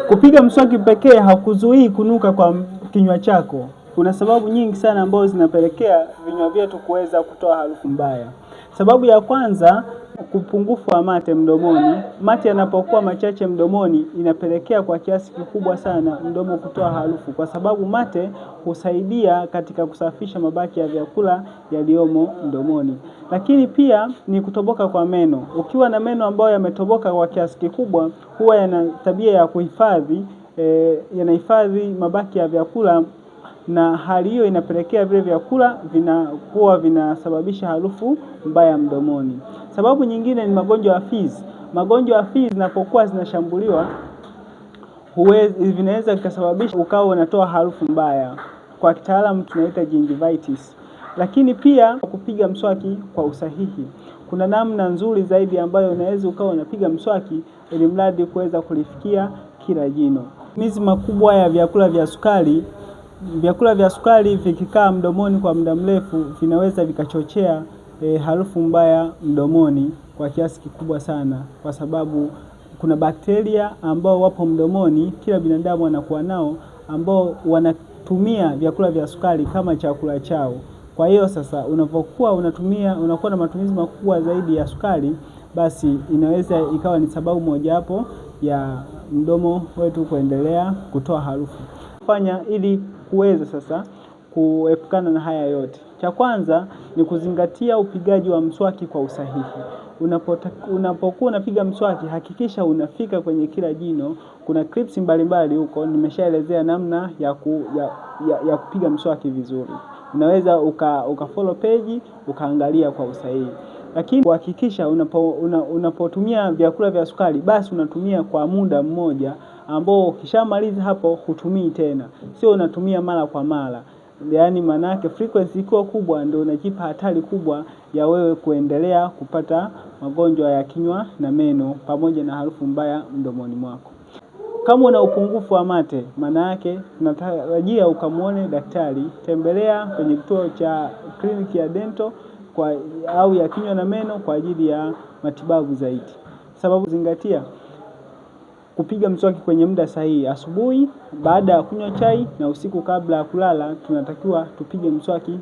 Kupiga mswaki pekee hakuzuii kunuka kwa kinywa chako. Kuna sababu nyingi sana ambazo zinapelekea vinywa vyetu kuweza kutoa harufu mbaya. Sababu ya kwanza, upungufu wa mate mdomoni. Mate yanapokuwa machache mdomoni, inapelekea kwa kiasi kikubwa sana mdomo kutoa harufu, kwa sababu mate husaidia katika kusafisha mabaki ya vyakula yaliyomo mdomoni. Lakini pia ni kutoboka kwa meno. Ukiwa na meno ambayo yametoboka kwa kiasi kikubwa, huwa yana tabia ya kuhifadhi yanahifadhi mabaki ya vyakula na hali hiyo inapelekea vile vyakula vinakuwa vinasababisha harufu mbaya mdomoni. Sababu nyingine ni magonjwa ya fizi. Magonjwa ya fizi zinapokuwa zinashambuliwa vinaweza vikasababisha ukawa unatoa harufu mbaya, kwa kitaalamu tunaita gingivitis. Lakini pia kupiga mswaki kwa usahihi, kuna namna nzuri zaidi ambayo unaweza ukawa unapiga mswaki ili mradi kuweza kulifikia kila jino. Matumizi makubwa ya vyakula vya sukari. Vyakula vya sukari vikikaa mdomoni kwa muda mrefu vinaweza vikachochea harufu mbaya mdomoni kwa kiasi kikubwa sana, kwa sababu kuna bakteria ambao wapo mdomoni, kila binadamu anakuwa nao, ambao wanatumia vyakula vya sukari kama chakula chao. Kwa hiyo sasa, unapokuwa unatumia unakuwa na matumizi makubwa zaidi ya sukari, basi inaweza ikawa ni sababu mojawapo ya mdomo wetu kuendelea kutoa harufu. Fanya ili kuweza sasa kuepukana na haya yote. Cha kwanza ni kuzingatia upigaji wa mswaki kwa usahihi. Unapokuwa unapiga mswaki hakikisha unafika kwenye kila jino. Kuna clips mbalimbali huko nimeshaelezea namna ya kupiga mswaki vizuri. Unaweza uka follow page ukaangalia kwa usahihi. Lakini kuhakikisha unapotumia vyakula vya sukari basi unatumia kwa muda mmoja ambao ukishamaliza hapo hutumii tena, sio unatumia mara kwa mara. Yaani maanake frequency ikiwa kubwa ndio unajipa hatari kubwa ya wewe kuendelea kupata magonjwa ya kinywa na meno pamoja na harufu mbaya mdomoni mwako. Kama una upungufu wa mate, maana yake tunatarajia ukamwone daktari. Tembelea kwenye kituo cha kliniki ya dental kwa, au ya kinywa na meno kwa ajili ya matibabu zaidi. Sababu zingatia kupiga mswaki kwenye muda sahihi, asubuhi baada ya kunywa chai na usiku kabla ya kulala, tunatakiwa tupige mswaki.